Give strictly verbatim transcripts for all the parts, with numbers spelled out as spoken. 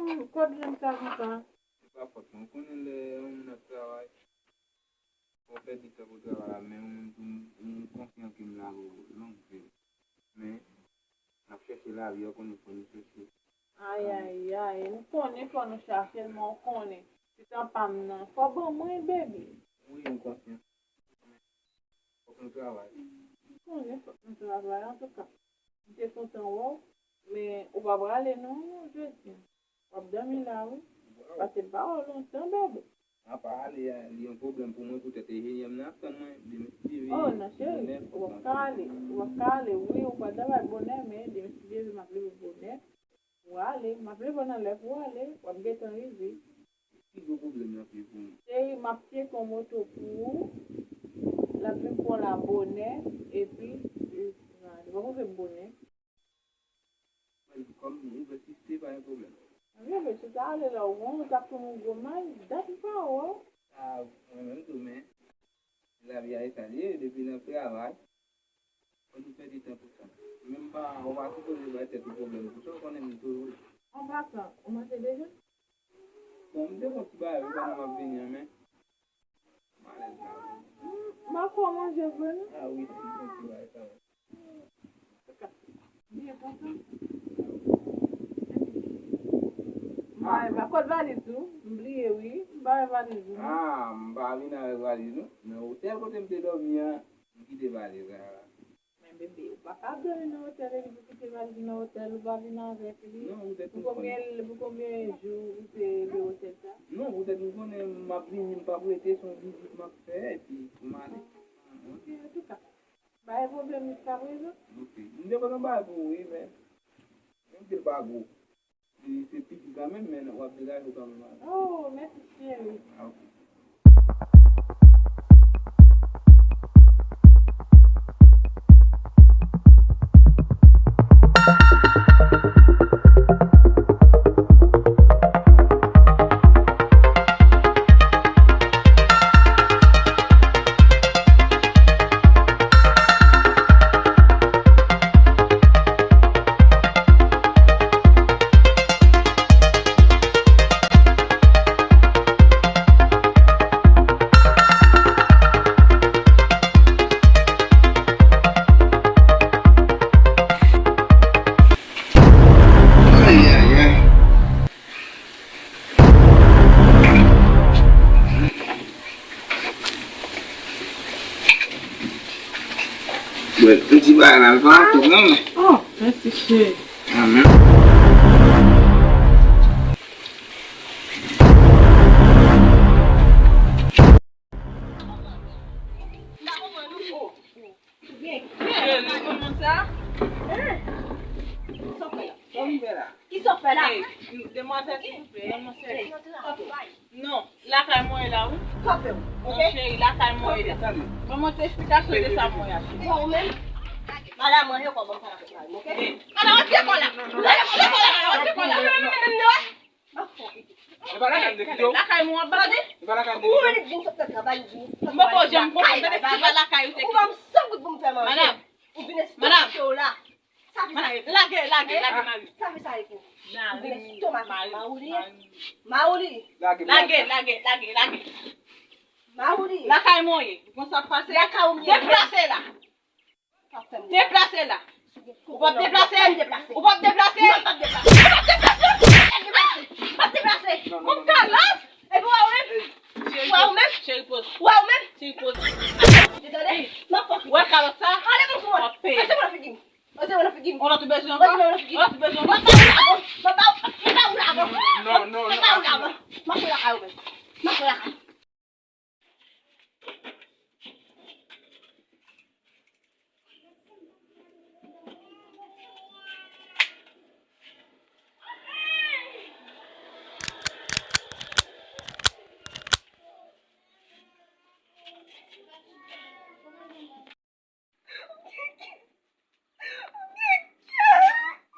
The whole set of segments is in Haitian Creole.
Kot jwenn sa konsa? Se pa fòt mwen. Ou konnen lè yon moun ap travay, fò w pèdi tan pou travay la, men yon moun tou, m konfyan ke m la pou long vi. Men, n ap chèche lavi a, ou konnen fò nou chèche. Ayayay, m konnen fò nou chache l, men ou konnen, ti tan pa m nan, fò ban mwen, baby. Wi, m konfyan. Fòk nou travay. M konnen fòk nou travay, antouka. M te kontan wè w, men ou pa prale non, jodi a. W ap dòmi la, wi. Pase m pa wè w lontan, bebe. A pa ale, a, li yon pwoblèm pou mwen poutèt enjenyè m nan ap tann mwen demen si Dye vle. Oh, non, cheri, ou p ap ka ale. Ou p ap ka ale, wi, ou pral travay bonè, men demen si Dye vle, m ap leve bonè. Ou ale, m ap leve w nan lè pou w ale, w ap gentan rive. Ki gwo pwoblèm l ap ye pou mwen? Cheri, m ap tcheke yon moto pou ou. L ap vin pran w la bonè, epi, e, li pa poze m bonè. Mwen di kòm m ouvè siste, pa gen pwoblèm. Bebe, si w ta ale la, ou konnen w t ap pran yon gwo mal, dat m pa wè w. A, mwen menm tou, men lavi a e sa l ye, depi n ap travay. Fò nou pèdi tan pou sa. Menm pa, ou pa sipoze bay tèt ou pwoblèm pou sa, ou konnen m toujou. An pasan, ou manje deja? Bon, m te fè yon ti bagay wi, pandan m ap vini an, men m alèz la wi. M pa kwè w manje vre non. A wi, m fè yon ti bagay kanmenm. Byen kontan. M pa wè va-, kot valiz ou? M bliye wi. M pa wè valiz ou non. A, m pa vin avèk valiz non. Nan otèl kote m te dòmi an, m kite valiz la la. Men bebe, ou pa ka dòmi nan otèl epi pou kite valiz nan otèl, ou pa vin avèk li. Non, poutèt m konnen. Pou konbyen, pou konbyen jou ou te rete otèl sa? Non, poutèt m konnen m ap vini, m p ap rete, se yon vizit m ap fè, epi pou m ale. Ok, antouka. Pa gen pwoblèm jiskaprezan. Ok. M te kontan bay pou ou, wi, men menm si l pa gwo. Li se piti kanmenm, men w ap degaje w kanmenm avè l. Oh, mèsi, cheri. A, ok. Ay, ay, ay. Bwè ti bagay la, l pa tou non, men. Oh, mèsi, cheri. Amèn. Cheri, kòman sa? Sa w fè la? Sa w vin fè la? Kisa w fè la? Ey, demwazèl, silvouplè, non, non, sèvi. Non, lakay mwen ye la, wi. Kanpe w, ok? Non, cheri, lakay mwen ye la. Kanpe. Ban mwen ti esplikasyon de sa mwen ye a, cheri. Bon, ou menm, madanm mwen, yo, kòman sa la fè la, ok? Ey. Ala, w ap pye kò la. Lè w ap pye kò la, ala, w ap pye kò la. E pa lakay m te kite w. Lakay mwen w ap pale? E pa lakay m te kite w. Ou vin sot nan travay, ou vin sot nan travay, ou vin sot nan travay, ou vin lakay, ou te kite. Ou pa m san goud pou m fè manje. Madanm. Ou vin estomak yo la. Sa fi sa ye pou? Lage, lage, lage, Marie. Sa fi sa ye pou? Ou vin estomak yo, Mauli. Mauli. Lage, lage, lage, lage. Mauli. Lakay mwen ye. Ou konn sa k pase? Lakay ou m ye. Deplase la. Deplase la. Ou p ap deplase? Ou p ap deplase? Ou p ap deplase? Ou p ap deplase? M ap deplase. Ou m kalòt? Epi w wè ou menm? W wè ou menm? Cheri, poz. W wè ou menm? Cheri, poz. Ou tande? M ap fòk. Ou wè kalòt sa? Ale bon sou mwen. W ap peye. Pase mwen nan figi m. Pase mwen nan figi m. Ou lòt ou bezwen ankò? Pase mwen nan figi m. Ou lòt ou bezwen ankò? M ap ba ou lavan. M ap ba ou lavan. Non, non, non. M ap ba ou lavan. M ap fè lakay ou menm. M ap fè lakay.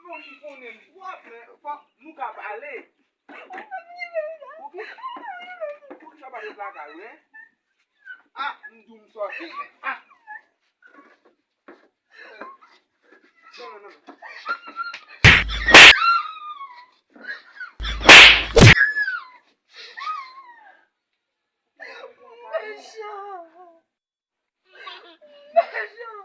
Bon, li konnen m twòp, men fòk nou ka pale. Poukisa, poukisa w pa ret lakay ou, en? A, m di w m sòti, men, a. Non, non, non, non. Jean.